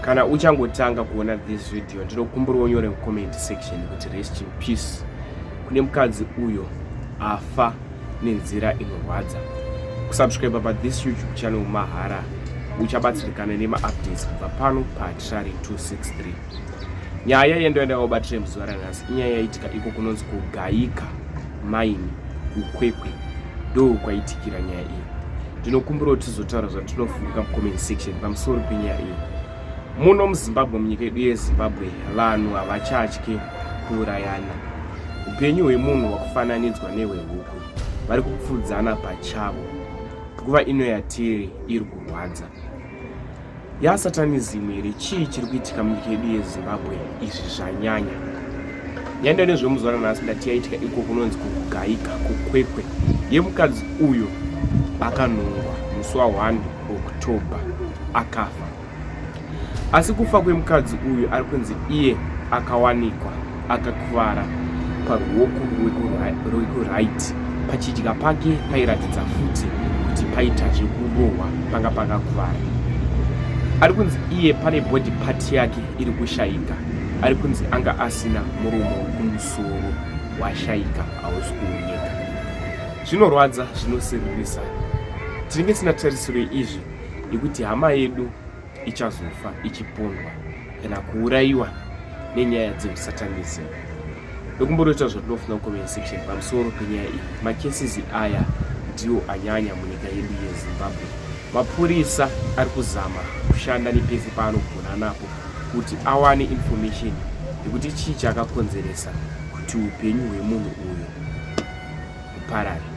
Kana uchangotanga kuona this video, ndinokumbira unyore mucomment section kuti rest in peace kune mukadzi uyo afa nenzira inorwadza. Kusubscribe pa this YouTube channel mahara, uchabatsirikana nemaupdates kubva pano paTrari 263. Nyaya yendoenda kubatire muzuva ranhasi inyaya yaitika iko kunonzi kuGaika Mine kuKwekwe, ndo kwaitikira nyaya iyi. Ndinokumbira kuti tizotaura zvatinofunga mucomment section pamusoro penyaya iyi. Muno muZimbabwe, munyika yedu yeZimbabwe, vanhu havachatye kuurayana. Upenyu hwemunhu hwakufananidzwa nehwehuku, vari kupfudzana pachavo. Nguva ino yatiri iri kurwadza. Yasatanism here? Chii chiri kuitika munyika yedu yeZimbabwe? Izvi zvanyanya. Nyaya nezvemuzuva ranhasi ndati yaitika iko kunonzi kuGaika kuKwekwe, yemukadzi uyo akanhongwa musi wa1 October akafa. Asi kufa kwemukadzi uyu, ari kunzi iye akawanikwa akakuvara paruoko rwekuright. Pachidya pake pairatidza futi kuti paita zvekurohwa, panga pakakuvara. Ari kunzi iye pane body part yake iri kushayika. Ari kunzi anga asina muromo wekumusoro, washayika, hausi kuoneka. Zvinorwadza, zvinosiririsa. Tinenge tisina tarisiro yeizvi, yekuti hama yedu ichazofa ichipondwa kana kuurayiwa nenyaya dzeusatanism. Ndokumboroita zvatinofunga comment section pamusoro penyaya iyi. Macases aya ndiwo anyanya munyika yedu yeZimbabwe. Mapurisa ari kuzama kushanda nepese paanogona napo kuti awane information yekuti chii chakakonzeresa kuti upenyu hwemunhu uyu huparare.